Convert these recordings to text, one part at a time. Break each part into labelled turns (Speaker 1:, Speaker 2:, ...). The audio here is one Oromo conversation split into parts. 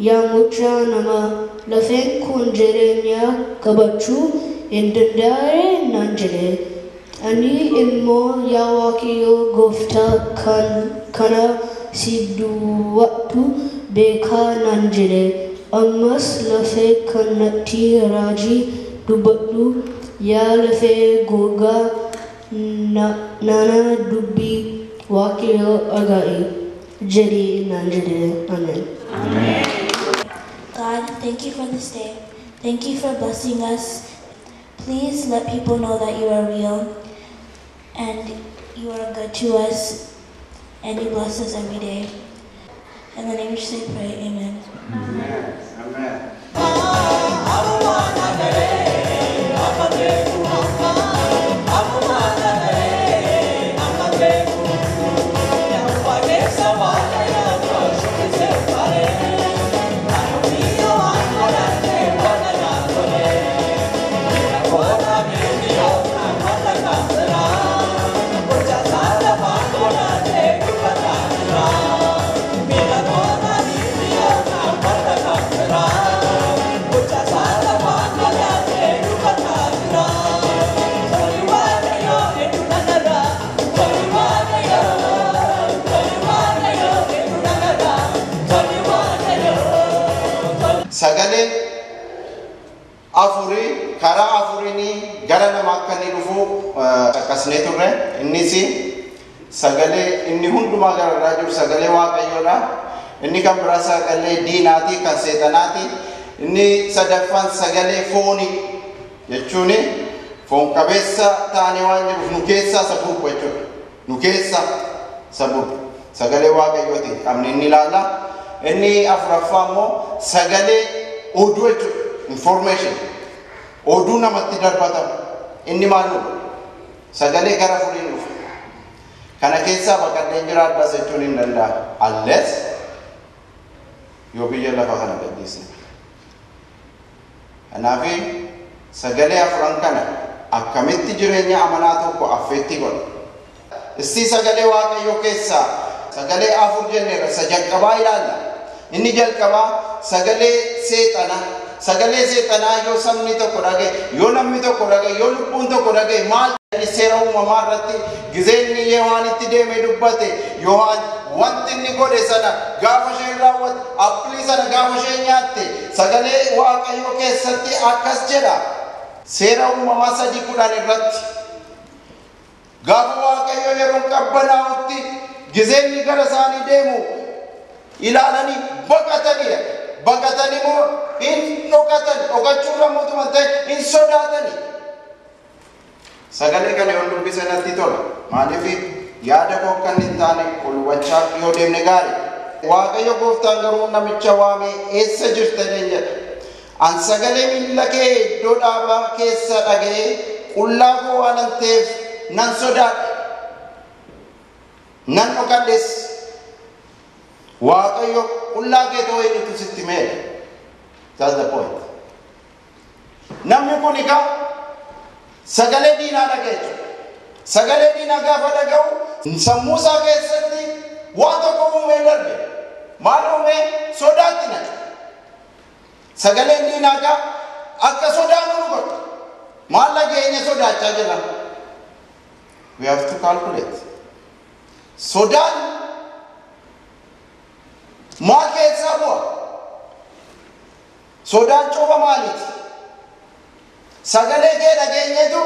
Speaker 1: Yaa mucaa namaa, lafeen kun jireenya qabachuu hin danda'e naan jedhe. Ani immoo yaa Waaqayyo gooftaa kana si duwwaatu beekaa naan jedhe. Ammas lafee kanatti raajii dubbadhu yaa lafee gogaa nana dubbii Waaqayyoo dhaga'i jedhi naan jedhe. Ameen.
Speaker 2: God, thank you for this day. Thank you for blessing us. Please let people know that you are real and you are good to us and you bless us every day. In the name of Jesus, I pray. Amen.
Speaker 3: Amen. Sagaleen afurii karaa afuriinii gara nama akka inni dhufu caqasnee turre. Innis sagalee inni hundumaa gararraa jiru sagalee Waaqayyoodha. Inni kan biraa sagalee diinaati, kan seexanaati. Inni sadaffaan sagalee foonii jechuun foon qabeessa taanee waan jiruuf nu keessaa isa burqu jechuudha. Nu keessaa isa burqu sagalee Waaqayyooti qabni inni ilaalla. Inni afuraffaa immoo sagalee oduu jechuudha. Information. Oduu namatti darbatamu. Inni maal nu sagalee gara afuriin dhufa. Kana keessaa baqadheen jiraadhaas jechuun hin danda'amu. Unless yoo biyya lafa kana gadhiisne. Kanaaf sagalee afuran kana akkamitti jireenya amanaa tokko affeetti godha? Istii sagalee Waaqayyoo keessaa sagalee afur jenneerra isa jalqabaa ilaalla. Inni jalqabaa sagalee seexanaa. Sagalee seexanaa yoo sabni tokko dhagaye, yoo namni tokko dhagaye, yoo lubbuun tokko dhagaye maal inni seera uumamaa irratti gizee inni Yohaanitti deemee dubbate, Yohaan wanti inni godhe sana gaafa isheen raawwatte, appilii sana gaafa isheen nyaatte, sagalee Waaqayyoo keessatti akkas jedha. Seera uumamaa 3:10 irratti gaafa Waaqayyo yeroo qabbanaa'utti gizee inni gara isaanii deemu ilaalanii baqatanii, baqatanii moo hin dhokatan, dhokachuurra mootummaa ta'e hin sodaatanii. Sagalee kana yoon dubbise natti tola. Maaliif yaada koo akka inni hin taane ol hubachaa yoo deemne gaarii. Waaqayyo gooftaan garuu namicha waamee eessa jirta jedheen jedha. An sagalee miilla kee iddoo dhaabaa keessa dhaga'ee qullaa koo waanan ta'eef nan sodaadhe. Nan dhokadhes. Waaqayyo qullaa kee ta'uu eenyutu sitti meedha? That's the point. Namni kun egaa sagalee diinaa dhaga'e jechuudha. Sagalee diinaa gaafa dhaga'u sammuu isaa keessatti waan tokko uumee darbe. Maal uumee? Sodaatti naqe. Sagaleen diinaa egaa akka sodaannu nu godha. Maal dhageenya sodaachaa jirra? We have to calculate. Sodaan maal keessaa bu'a? Sodaan cufa maaliiti? Sagalee kee dhageenyeetu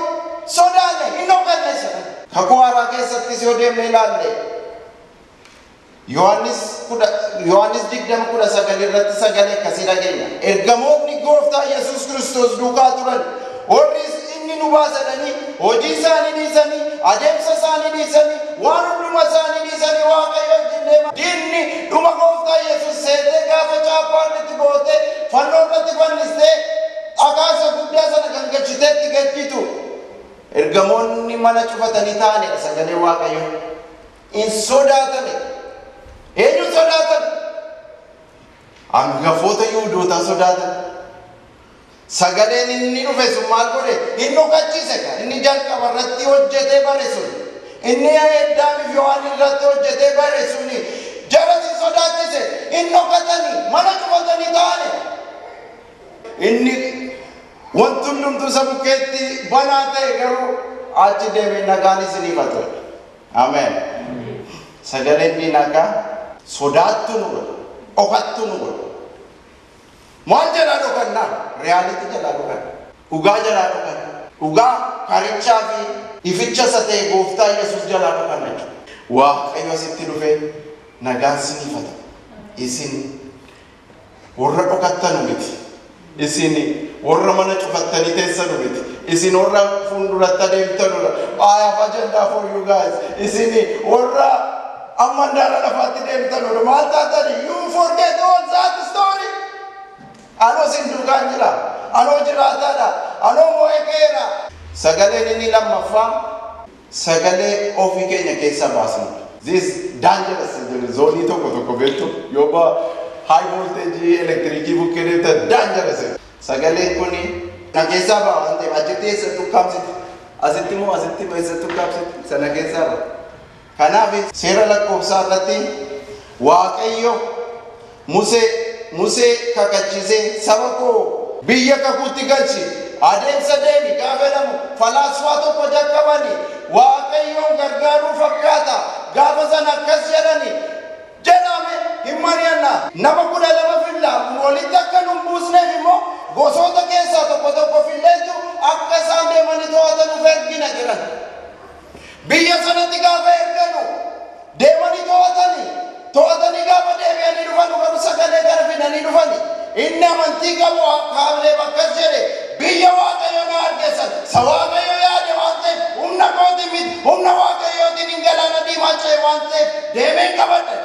Speaker 3: sodaanne hin dhokanne sana. Kakuu haaraa keessattis yoo deemne ilaalle Yohaannis 20:19 irratti sagalee akkasii dhageenya. Ergamoonni gooftaa Yesuus Kiristoos duukaa turan warri inni nu baasadhanii hojii isaanii dhiisanii, adeemsa isaanii dhiisanii, waan hunduma isaanii dhiisanii Waaqayyo wajjin deema. Diinni dhuma gooftaa Yesuus seetee gaafa chaappaa irratti gootee fannoo irratti fannistee dhagaa isa guddaa sana gangalchitee itti galchitu. Ergamoonni mana cufatanii taa'anidha sagalee Waaqayyoo. Hin sodaatani. Eenyu sodaatan? Hangafoota Yihuudootaa sodaatan. Sagaleen inni dhufe sun maal godhe? Hin dhokachiise kan inni jalqaba irratti hojjetee bare sun. Inni Addaamiif Yohaan irratti hojjetee bare suni jara sodaachise. Hin dhokatanii mana cufatanii taa'ani. Inni wanti hundumtuu isa bukkeetti banaa ta'e garuu achi deemee nagaan isiniif haa ta'u. Ameen. Sagaleen ni nagaa sodaattu nu godha. Dhokattu nu godha. Maal jalaa dhokannaa? Reality jalaa dhokanna. Dhugaa jalaa dhokanna. Dhugaa karichaa fi ificha isa ta'e gooftaa Yesuus jalaa dhokanna jechuudha. Waaqayyo asitti dhufee nagaan isiniif haa ta'u. Isin warra dhokattanu miti. Isin warra mana cufattanii teessanu miti. Isin warra fuulduratti adeemtanudha. I have agenda for you guys. Isin warra amma handaara lafaatti deemtanudha. Maal taatani? You forget all that story. Anoo isin duukaan jira. Anoo jiraataadha. Anoo moo'ee ka'eera. Sagaleen inni lammaffaa sagalee ofii keenya keessaa baasnudha. This dangerous zone tokko tokko beektu yoo ba high voltage elektirikii bukkee deemtan dangerous. Sagaleen kuni na keessaa ba'a waan ta'eef achitti eessattuu kaabsiti. Asitti immoo asitti immoo eessattuu kaabsiti sana keessaa ba'a. Kanaaf seera lakkoofsaa irratti Waaqayyo Musee kakachiisee saba koo biyya kakuutti galchi adeemsa deemi gaafa jedhamu falaasfaa tokko jalqabani Waaqayyoon gargaaruu fakkaata gaafa sana akkas jedhani jedhame hin mari'anna nama 12 filla walitti akka nu buusneef immoo gosoota keessaa tokko tokko filleetu akka isaan deemanii to'atanuuf ergina jedhan. Biyya sanatti gaafa erganu deemanii to'atanii gaafa deebi'anii dhufan garuu sagalee gara fidanii dhufani. Inni amantii qabu Kaaleeb akkas jedhe biyya Waaqayyo na argeessan sa Waaqayyo yaade waan ta'eef humna kootiin miti humna Waaqayyootiin hin galaana diimaa ce'e waan ta'eef deemeen qabadha.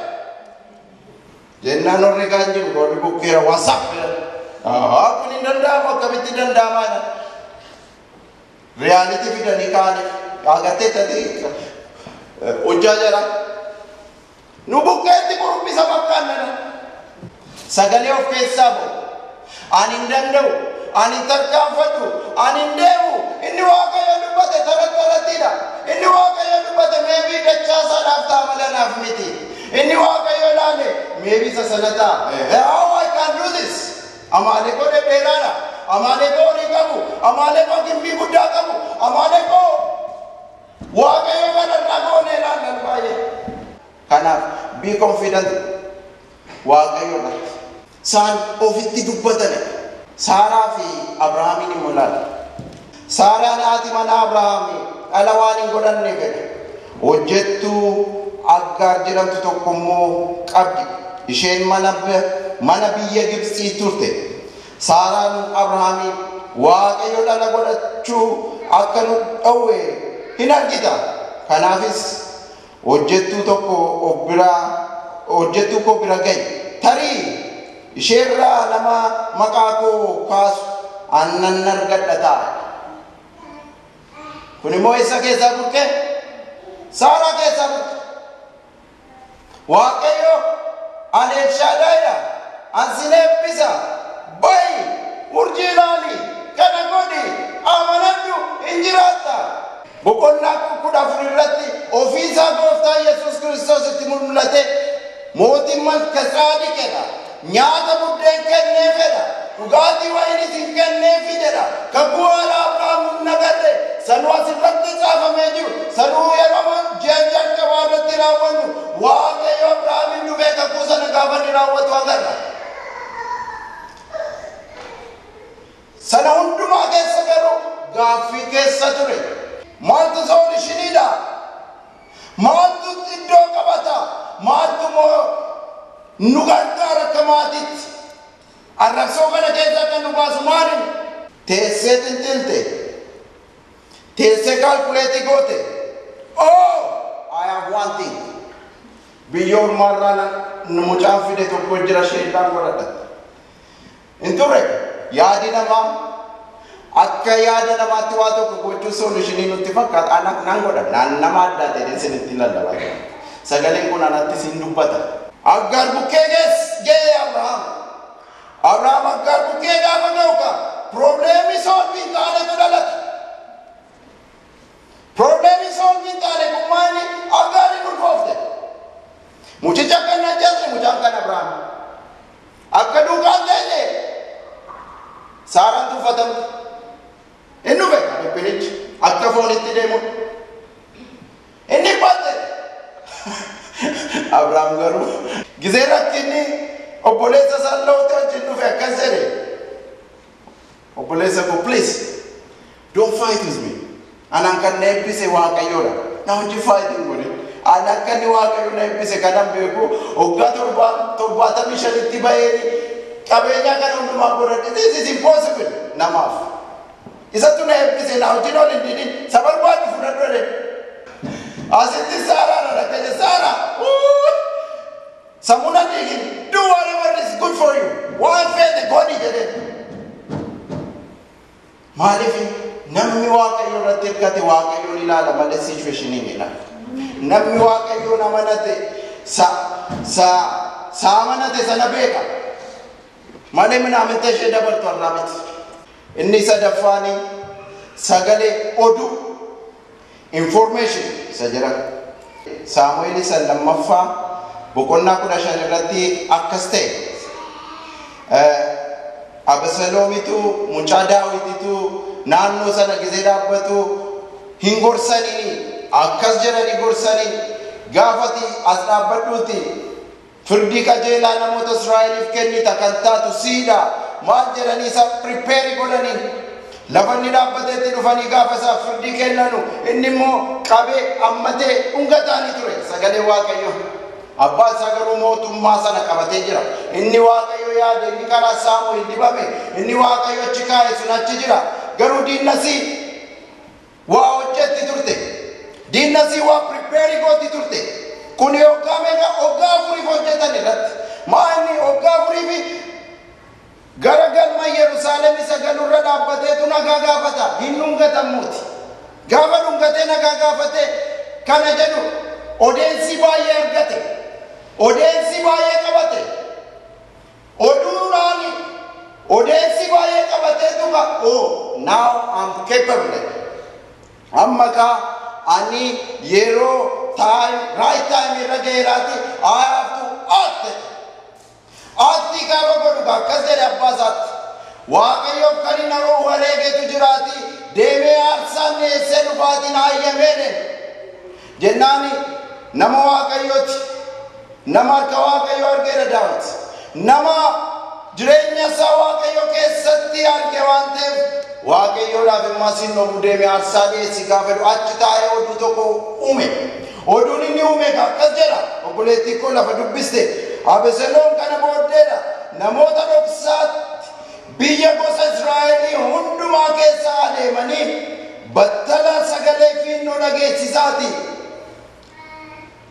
Speaker 3: Jennaan warri kaan jiru warri bukkeera wasaaf. Kun hin danda'amu akkamitti danda'amaadha. Reality fidanii kaaniif agartee tadii hojjaa jira. Nu bukkeetti quruphisa fakkaannadha. Sagalee of keessaa ba'u. Ani hin danda'u, ani hin tarkaanfadhu, ani hin deemu. Inni Waaqayyo dubbate tarattiidha. Inni Waaqayyo dubbate maybe dachaasaadhaaf ta'a malee naaf miti. Inni Waaqayyo ilaale maybe isa sana ta'a. How I can do this? Amaaleekoo dhedheeraadha. Amaaleekoo horii qabu. Amaaleekoo gimbii guddaa qabu. Amaaleekoo Waaqayyo kanarraa goonee ilaallan baay'ee. Kanaaf be confident Waaqayyo irratti. Isaan ofitti dubbatani. Saaraa fi Abrahaamiin immoo ilaali. Saaraan haati mana Abrahaamii dhala waan hin godhanne fedhe. Hojjettuu Aggaar jedhamtu tokko immoo qabdi. Isheen mana biyya Gibxii turte. Saaraan Abrahaamii Waaqayyo dhala godhachuu akka nu dhowwe hin argita. Kanaafis hojjettuu tokko of biraa hojjettuu koo bira gahi. Tarii isheerraa nama maqaa koo kaasu aannan argadha ta'a. Kun immoo eessa keessaa burqe? Saaraa keessaa burqe. Waaqayyo ani Elshaadaayidha. Ani sin eebbisa. Bahi urjii ilaali. Kana godhi amanadhu hin jiraatta. Boqonnaa 14 irratti ofiisaa gooftaa Yesuus Kiristoos itti mul'ate mootiin Malkasaadiqedha. Nyaata buddeen kenneefedha. Dhugaatii wayinis hin kenneefi jedha. Kakuu haaraa Abrahaam hin agarre. Sanuu asirratti caafamee jiru. Sanuu yeroo ji'a jalqabaa irratti raawwannu Waaqayyo Abrahaamin dhufee kakuu sana gaafa inni raawwatu agarra. Sana hundumaa keessa garuu gaaffii keessa ture. Maaltu solutioniidha? Maaltu iddoo qabata? Maaltu immoo nu gargaara akka maatiitti? Arrabsoo kana keessaa kan nu baasu maali? Teessee xinxilte. Teessee calculate goote. Oh, I have one thing. Biyya ormaarraa mucaan fide tokko jira sheekaan godhadha. Hin turre yaadi namaa akka yaada namaatti waa tokko gochuu solutionii nutti fakkaata. Ana nan godha. Naan nama addaa ta'e isinitti lallabaa jira. Sagaleen kun anatti siin dubbata. Aggaar bukkee ga'e Abrahaam. Abrahaam Aggaar bukkee gaafa ga'u ka probleemii solve taanetu dhalata. Probleemii solve taane kun maali? Aggaar hin ulfoofte. Mucicha akka hin ajjeesne mucaa Saaraan tuffatamte. Inni dhufe dhiphinichi akka foonitti deemu. Inni baate. Abrahaam garuu gizee rakkinni obboleessa isaa Looxii wajjin dhufe akkas jedhe. Obboleessa koo, please don't fight with me. Anaan kan na eebbise Waaqayyoodha. Na wajjin fight hin godhin. Ani akka inni Waaqayyo na eebbise kanan beeku waggaa 75tti bahee qabeenya kana hundumaa godhadhe. This is impossible namaaf. Isattu na eebbise, na wajjin ol hin didin. Isa barbaadu fudhadhu jedhe. Asitti Saaraadha rakkaje Saaraa. Sammuu na diigin. Do whatever is good for you. Waan feete godhi jedhee. Maaliif? Namni Waaqayyo irratti hirkate Waaqayyoon ilaala malee situation hin ilaalu. Namni Waaqayyoon amanate sa sa sa amanate sana beeka. Malee minaaminta ishee dabaltu har'aa miti. Inni sadaffaani sagalee oduu, information isa jedhama. Saamu'eel isa lammaffaa boqonnaa 15 irratti akkas ta'e. Abesaloomitu mucaa Daawititu naannoo sana gizee dhaabbatu hin gorsaniini, akkas jedhanii gorsanii, gaafati as dhaabbadhuuti firdii qajeelaa namoota Israa'eliif kennita kan taatu siidha maal jedhanii isa prepare godhanii, lafa inni dhaabbateetti dhufanii gaafa isaaf firdii kennanu inni immoo qabee ammatee dhungataanii ture sagalee Waaqayyo. Abbaa isaa garuu mootummaa sana qabatee jira. Inni Waaqayyo yaade, inni karaa Saamu'eel dibame, inni Waaqayyo achi kaa'e sun achi jira. Garuu diinnasii waa hojjetti turte. Diinnasii waa prepare gooti turte. Kuni hoggaa meeqa? Hoggaa 4f hojjetan irratti. Maa inni hoggaa 4f gara galma Yerusaalem isa galurra dhaabbateetu nagaa gaafata. Hin dhungatamuuti. Gaafa dhungatee nagaa gaafatee kana jedhu odeessi baay'ee argate. Odeessi baay'ee qabate. Oduudhaan odeessi baay'ee qabateetu ka, "Oh, now I'm capable. Amma kaa ani yeroo time, right time irra ga'eeraati, I have to act." Act gaafa godhu akkas jedhe abbaa isaatti. Waaqayyoof kan inni wareegetu jiraati. Deemee aarsaan dhiyeessee dhufaatiin hayyameen. Jennaani nama Waaqayyooti. Nama harka Waaqayyoo argeera Daawit. Nama jireenya isaa Waaqayyo keessatti arge waan ta'eef Waaqayyoodhaaf immoo asiin dhobu deemee aarsaa dhiyeessi gaafa jedhu achi taa'ee oduu tokko uume. Oduun inni uume akkas jedha. Obboleettii koo lafa dubbiste. Abeseloom kana booddeedha. Namoota dhoksaatti biyya gosa Israa'elii hundumaa keessa adeemanii battala sagalee fiinnoo dhageessisaati.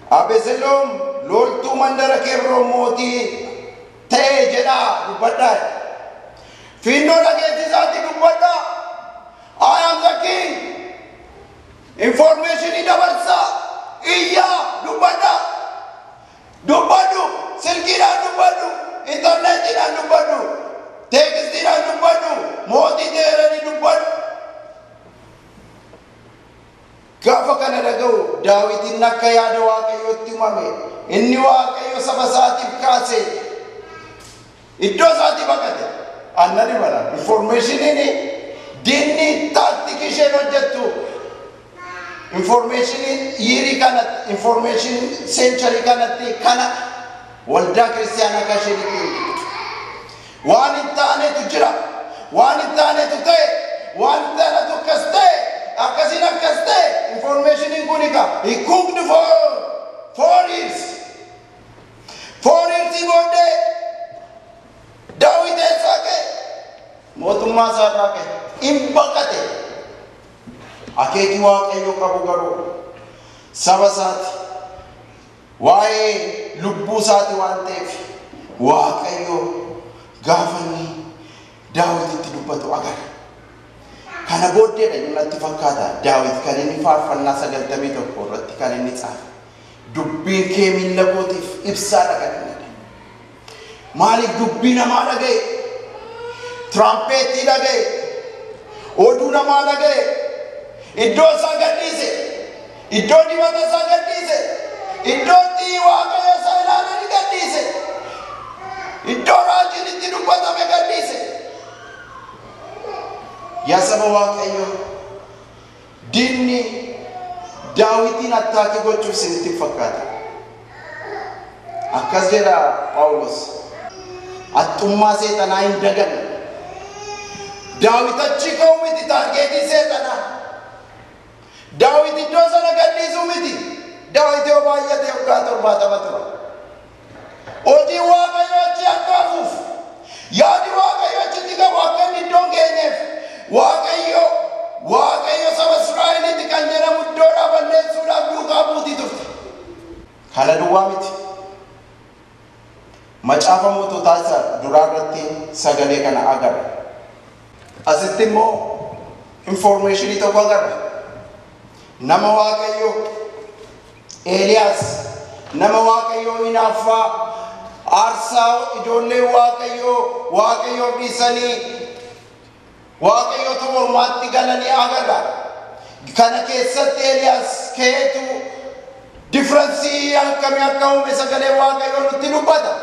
Speaker 3: Abeseloom loltuu mandara Kebroon mootii ta'e jedhaa dubbadhaa. Fiinnoo dhageessisaati dubbadhaa. I am the king. Informationii dabarsaa. Iyyaa dubbadhaa. Dubbadhu. Silkiidhaan dubbadhu. Intarneetiidhaan dubbadhu. Textiidhaan dubbadhu. Mootii ta'eeranii dubbadhu. Gaafa kana dhaga'u Daawitiin akka yaada Waaqayyootti uumame. Inni Waaqayyo saba isaatiif kaase. Iddoo isaatii baqate. Annani bara. Informationiin diinni tactic isheen hojjettu. Informationii yearii kanatti, information century kanatti kana waldaa kiristaanaa akka isheen itti hojjettu. Waan hin taanetu jira. Waan hin taanetu ta'e. Waan hin taanetu akkas ta'e. Akkasiin akkas ta'e. Informationiin kun egaa he cooked for 4 years. 4 years booddee Daawit eessaa ka'e? Mootummaa isaa irraa ka'e. Hin baqate. Akeeki Waaqayyo qabu garuu saba isaati. Waa'ee lubbuu isaati waan ta'eef Waaqayyo gaafa inni Daawititti dubbatu agarra. Kana booddeedha inni natti fakkaata Daawit kan inni faarfannaa 91 irratti kan inni tsaafe. Dubbiin kee miilla kootiif ibsaadha kan inni jedhe. Maaliif? Dubbii namaa dhaga'e? Tiraampettii dhaga'e. Oduu namaa dhaga'e. Iddoo isaa gadhiise. Iddoo dibata isaa gadhiise. Iddoo itti Waaqayyo isaa ilaalanii gadhiise. Iddoo raajiin itti dubbatame gadhiise. Yaa saba Waaqayyoo, diinni Daawitiin attack gochuuf isinitti fakkaata. Akkas jedha Phaawulos. Haxxummaa seexanaa hin daganne. Daawit achi ka'u miti target seexanaa. Daawit iddoo sana gadhiisuu miti. Daawit yoo baay'ate waggaa 70 tura. Hojii Waaqayyoo achi akka hafuuf, yaadi Waaqayyoo achitti qabu akka inni iddoo hin geenyeef, Waaqayyo saba Israa'elitti kan jedhamu iddoodhaa balleessuudhaaf duukaa buutii turte. Kana duwwaa miti. Macaafa Moototaa isa duraa irratti sagalee kana agarra. Asitti immoo information tokko agarra. Nama Waaqayyoo Eeliyaas, nama Waaqayyoo hinaaffaa, aarsaa ijoollee Waaqayyoo Waaqayyoof dhiisanii Waaqayyootu mormaatti galanii agarra. Kana keessatti Eeliyaas keetu difference akkamii akka uume sagalee Waaqayyoo nutti dubbata.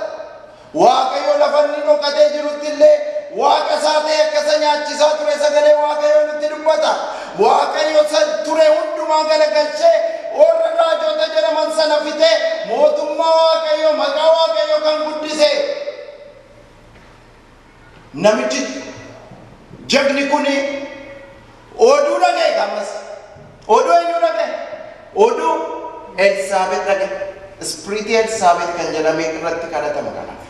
Speaker 3: Waaqayyo lafa inni dhokatee jirutti illee Waaqa isaa ta'e akka isa nyaachisaa ture sagalee Waaqayyoo nutti dubbata. Waaqayyo isa ture hundumaa galagalchee warra raajota jedhaman sana fitee mootummaa Waaqayyoo, maqaa Waaqayyoo kan guddise. Namichi jagni kuni oduu dhaga'e ammas. Oduu eenyu dhaga'e? Oduu Elsaabeet dhaga'e. Spirit Elsaabeet kan jedhamee irratti kadhatama kanaaf.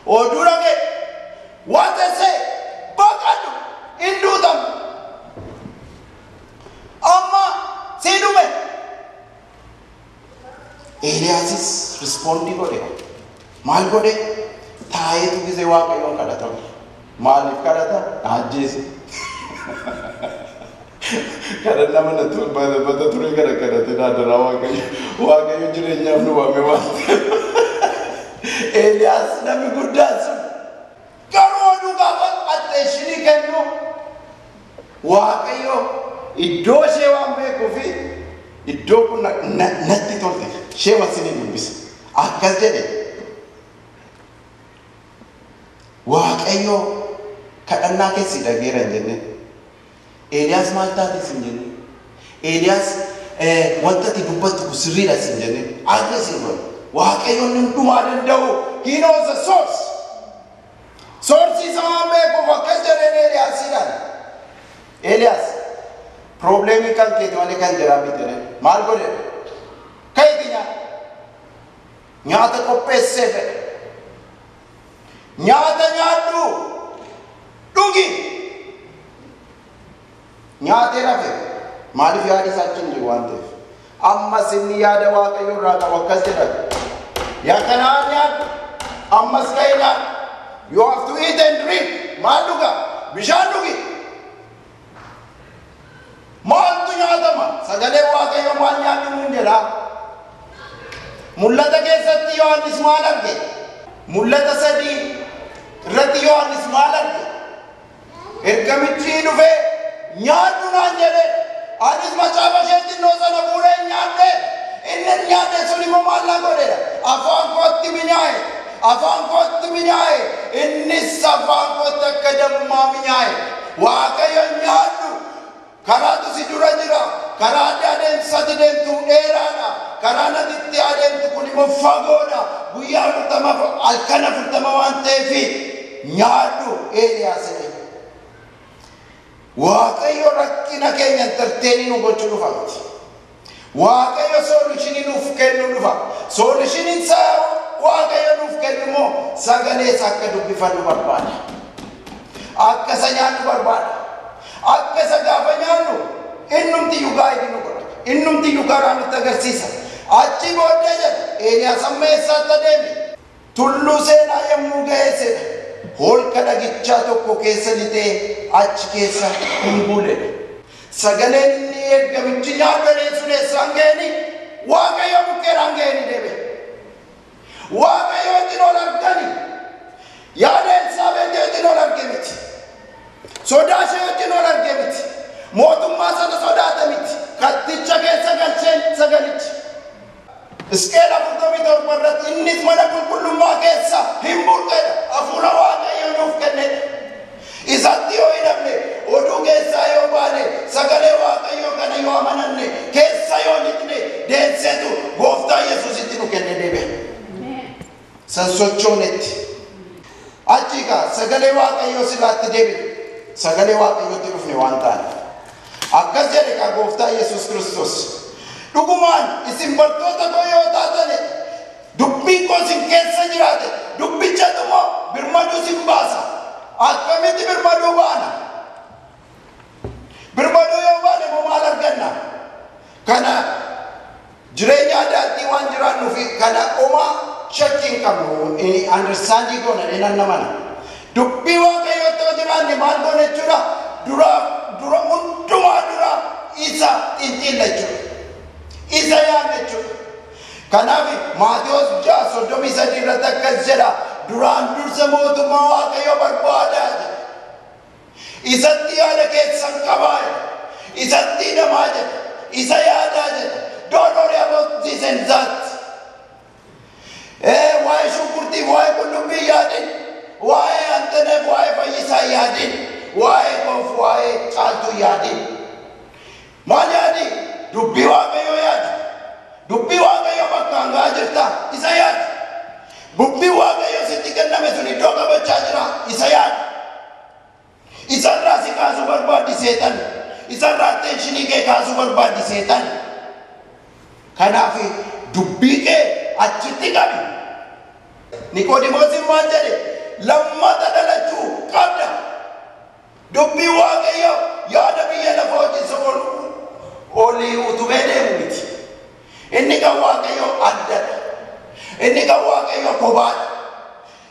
Speaker 3: Oduu dhaga'e. Waan ta'e baqadhu, hin duutamu. Amma sii dhume. Eeliyaasis respond godhe. Maal godhe? Taa'eetu gisee Waaqayyoon kadhata. Maaliif kadhata? Na ajjeese. Kadhannaa mana mata ture kana kadhate naadaraa Waaqayyo. Waaqayyo jireenyaaf nu waame waan ta'eef. Eeliyaas namni guddaan sun garuu oduu gaafa attention kennu Waaqayyo iddoo ishee waan beekuu fi iddoo kun natti tolte, ishee wasinii dubbisa. Akkas jedhe: Waaqayyo kadhannaa keessi dhageera hin jenne. Eeliyaas maal taate sin jenne. Eeliyaas wanta ati dubbattu kun sirriidha sin jenne. Akkas hin godhe. Waaqayyo inni hundumaa danda'u, he knows the source. Source isa waan beekuuf akkas jedheen Eeliyaasiidhaan. Eeliyaas, problem kan keeti malee kan jiraa miti jedheen. Maal godhe? Ka'iti nyaata. Nyaata qopheessee fedhe. Nyaata nyaadhu. Dhugi. Nyaatee rafe. Maaliif? Yaadi isaa achi hin jiru waan ta'eef. Ammas inni yaada Waaqayyo irraa qabu akkas jedha. Yaa kanaan nyaadhu. Ammas ka'ee nyaadhu. You have to eat and drink. Maal dhuga? Bishaan dhugi. Maaltu nyaatama? Sagalee Waaqayyo maal nyaadhu nuun jedha? Mul'ata keessatti Yohaannis maal arge? Mul'ata 3 irratti Yohaannis maal arge? Ergamichi dhufee nyaadhu naan jedhe. Anis macaafa ishee xinnoo sana fuudhee nyaadhe. Inni nyaadhe sun immoo maal na godheedha? Afaan kootti minyaa'e. Afaan kootti minyaa'e. Innis afaan kootti akka dammaa minyaa'e. Waaqayyo nyaadhu. Karaatu si dura jira. Karaa adda adeemsati deemtu dheeraadha. Karaa nati itti adeemtu kun immoo fagoodha. Guyyaa 40, halkan 40 waan ta'eef nyaadhu Eeliyaas jedhe. Waaqayyo rakkina keenya entertain nu gochuu dhufa miti. Waaqayyo solution nuuf kennuu dhufa. Solutioniin isaa Waaqayyo nuuf kennu immoo sagalee isaa akka dubbifannu barbaada. Akka isa nyaannu barbaada. Akka isa gaafa nyaannu innumti iyyuu guide nu godha. Innumti iyyuu karaa nutti agarsiisa. Achi booddee jedha, Eeliyaas amma eessaatti adeeme? Tulluu seenaa yommuu ga'e seena. Holqa dhagichaa tokko keessa lixee achi keessa hin buledha. Sagaleen inni ergamichi nyaadhu jedhee sun eessaan ga'eni? Waaqayyo bukkeedhaan ga'eni deebi'e. Waaqayyo wajjin ol argani. Yaada Elsaabeet wajjin ol arge miti. Sodaa ishee wajjin ol arge miti. Mootummaa sana sodaate miti. Katticha keessa galcheen sagalichi. Hisqeel 47 irratti innis mana qulqullummaa keessa hin burqedha. Hafuura Waaqayyo nuuf kennedha. Isatti yoo hidhamne oduu keessa San sochoonetti. Achi kaa sagalee Waaqayyoo silaatti deebine. Sagalee Waaqayyootti dhufne waan ta'aniif. Akkas jedhe kaa Gooftaa Yesuus Kiristoos. Dhugumaan isin bartoota koo yoo taatane, dubbiin koo isin keessa jiraate, dubbichatu immoo birmaduu isin baasa. Akkamitti birmaduu baana? Birmaduu yoo baane immoo maal arganna? Kana jireenya addaatti waan jiraannuuf kana homaa shakkii hin qabnu, understanding goona dheenan namana. Dubbii Waaqayyootti yoo jiraanne maal goona jechuudha? Dura dura hundumaa dura isa xinxilla jechuudha. Isa yaadna jechuudha. Kanaaf Maatewos 6:33 irratti akkas jedha. Duraan dursa mootummaa Waaqayyoo barbaadaa jedha. Isatti yaada keessan qabaa jedha. Isatti hidhamaa jedha. Isa yaadaa jedha. Don't worry about this and that. Waa'ee shunkurtiif, waa'ee qullubbii yaadin. Waa'ee antaneef, waa'ee fayyisaa yaadin. Waa'ee koof, waa'ee caaltuu yaadin. Maal yaadi? Dubbii Waaqayyoo yaadi. Dubbii Waaqayyoo bakkaan ga'aa jirta. Isa yaadi. Dubbii Waaqayyoo sitti kenname sun iddoo qabachaa jira. Isa yaadi. Isarraa si kaasuu barbaaddi seexan. Isarraa attentionii kee kaasuu barbaaddi seexan. Kanaaf dubbii kee achitti qabi. Niqoodimoosiin maal jedhe? Lammata dhalachuu qabda. Dubbii Waaqayyoo yaada biyya lafaa wajjin olii utubee deemu miti. Inni kan Waaqayyoo addadha. Inni kan Waaqayyoo kophaadha.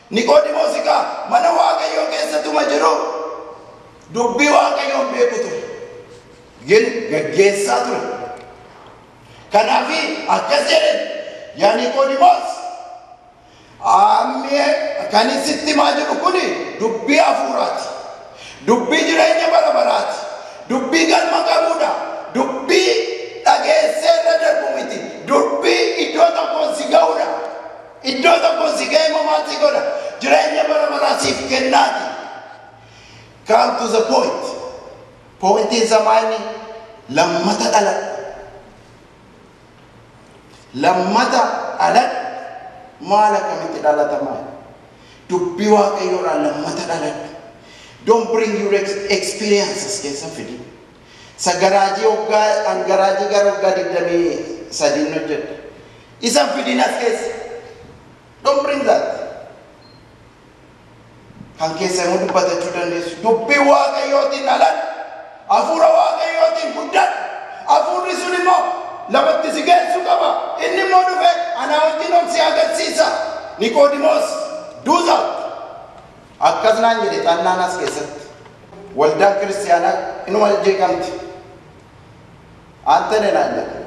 Speaker 3: Niqoodimoos egaa mana Waaqayyoo keessatuma jiru dubbii Waaqayyoon beeku ture. Gin gaggeessaa ture. Kanaaf akkas jedhe, yaa Niqoodimoos, ammee kan sitti himaa jiru kuni dubbii hafuuraati. Dubbii jireenya bara baraati. Dubbii galma qabuudha. Dubbii dhageessee irra darbu miti. Dubbii iddoo tokkoon si ga'uudha. Iddoo tokkoon si ga'e immoo maal si godha? Jireenya bara baraa siif kennaati. Come to the point. Pointiin isaa maali? Lammata dhaladhu. Lammata dhaladhu. Maal akkamitti dhalatamaa? Dubbii Waaqayyoodhaan lammata dhaladhu. Don't bring your experiences keessa fidi. Isa garaajii waggaa an garaajii gara waggaa 23 hojjedha. Isa fidin as keessa. Don't bring that. Kan keessa immoo dubbatachuu dandeessu. Dubbii Waaqayyootiin dhaladhu. Hafuura Waaqayyootiin guddadhu. Hafuurri sun immoo lafatti si geessu qaba. Inni immoo dhufe anaa wajjin ol si agarsiisa. Niqoodimoos, do that. Akkas naan jedhe xannaan as keessatti. Waldaan kiristiyaanaa inuma jeeqamti. Antane naan jedhe.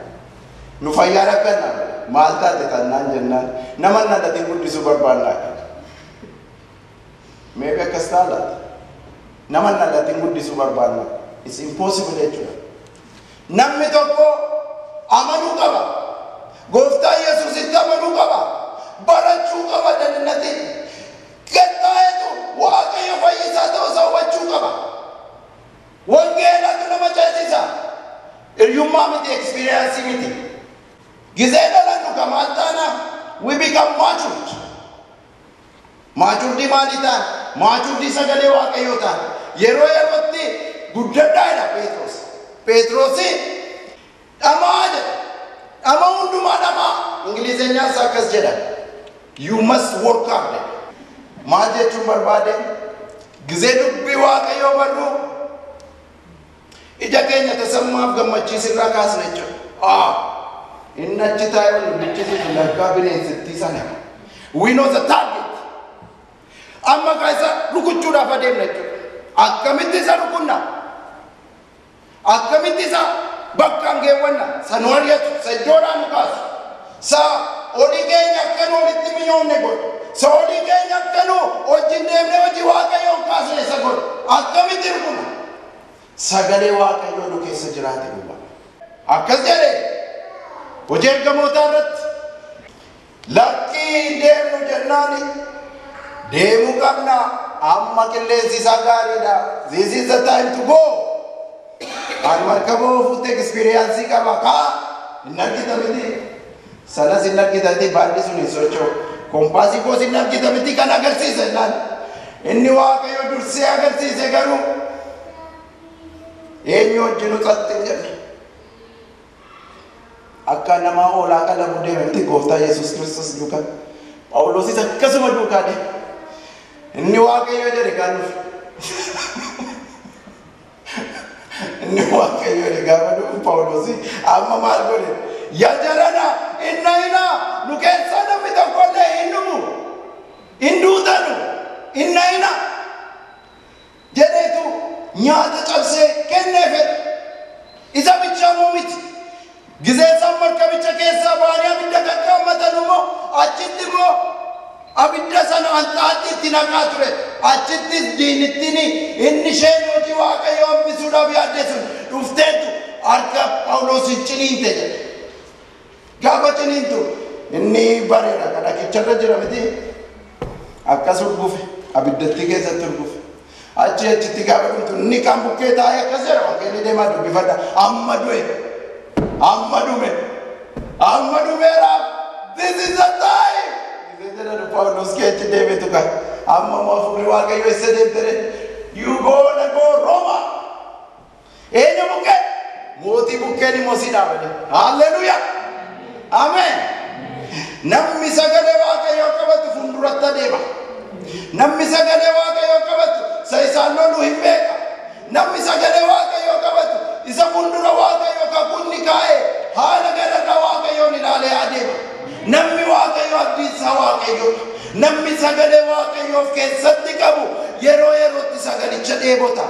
Speaker 3: Nu fayyaa rakkanna maal taate xannaan jennaan nama dhalatin guddisuu barbaannaa. Maybe akkas ta'a laata? Nama dhalatin guddisuu barbaannaa. It's impossible jechuudha. Namni tokko amanuu qaba. Gooftaa Yesuusitti amanuu qaba. Barachuu qaba dannati. Gattaa'etu Waaqayyo fayyisaa ta'uu isaa hubachuu qaba. Wangeelatu nama ceesisa. Hiryummaa miti, experience miti. Gizee dhalannu ka maal taana? We become matured. Matured maali ta'an? Matured sagalee Waaqayyoo ta'an. Yeroo yerootti guddadhaa jedha Phexros. Phexrosi dhamaa jedha. Dhama hundumaa dhamaa. Ingilizeenyaas akkas jedha. You must work hard. Maal jechuun barbaade? Gizee dubbii Waaqayyoo barru ija keenya tasammaaf gammachiisirraa kaasna jechuudha. Ah, inni achi taa'ee wal bichisiisu lakkaa bineensittii sana. We know the target. Amma kaa isa rukuchuudhaaf adeemna jechuudha. Akkamitti isa rukunna? Akkamitti isa bakkaan geewwanna? Sa nu ari'atu, sa iddoodhaa nu kaasu, sa olii keenya akka nu walitti minyoomne godhu, sa olii keenya akka nu wajjin deemnee hojii Waaqayyoon kaasne isa godhu. Akkamitti rukunna? Sagalee Waaqayyoo nu keessa jiraate duwwaa. Akkas jedhe hojii ergamootaa irratti lakkii deemnu jennaani deemuu qabna, amma qilleensi isaa gaariidha. This is the time to go. Ani markaba oofuutti experience qaba. Kaa hin argita miti. Sanas hin argitatti baalli sun hin socho'u. Kompaasii koos hin argita miti kan agarsiisa jennaan. Inni Waaqayyo dursee agarsiise garuu eenyu wajjin xaxxe jedhe. Akka nama hoolaa qalamu deeme miti gooftaa Yesuus Kiristoos duukaa. Phaawulosis akkasuma duukaa deeme. Inni Waaqayyo jedhe kan dhufe. Inni Waaqayyo jedhe gaafa dhufu Phaawulosi amma maal godhe? Yaa jarana inna ina nu keessaa namni tokkollee hin dhumu. Hin duutanu. Inna ina jedheetu nyaata cabsee kennee fedhe. Isa bichaa miti. Gizee isaan markabicha keessaa ba'anii abidda qaqqaammatan immoo achitti immoo abidda sana anxaaxii itti naqaa ture. Achittis diinittiin inni isheen hojii Waaqayyoo hambisuudhaaf yaadde sun dhufteetu harka Phaawulosin ciniinte jedhe. Gaafa ciniintu inni bareera kan dhaqicharra jira miti akkas urgufe abiddatti keessatti urgufe. Achi achitti gaafa dhumtu inni kan bukkee taa'ee akkas jedha wangeelli deemaa dubbifadha amma du'e. Amma dhume. Amma dhumeera. This is the time. Gisee jedhan Phaawulos keetti deebitu kan. Amma immoo hafuurri Waaqayyoo isa deemtere. You gonna go Roma. Eenyu bukkee? Mootii bukkeen immoo si dhaabate. Halleluuyaa. Ameen. Namni sagalee Waaqayyoo qabatu fuulduratti adeema. Namni sagalee Waaqayyoo qabatu isa isaan lolu hin beeka. Namni sagalee Waaqayyoo qabatu isa fuuldura Waaqayyoo kakunni kaa'ee haala gararraa Waaqayyoon ilaalee adeema. Namni Waaqayyoo abdiin isaa Waaqayyoodha. Namni sagalee Waaqayyoo of keessatti qabu yeroo yerootti sagalicha dheebota.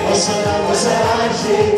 Speaker 4: Wasara, wasara,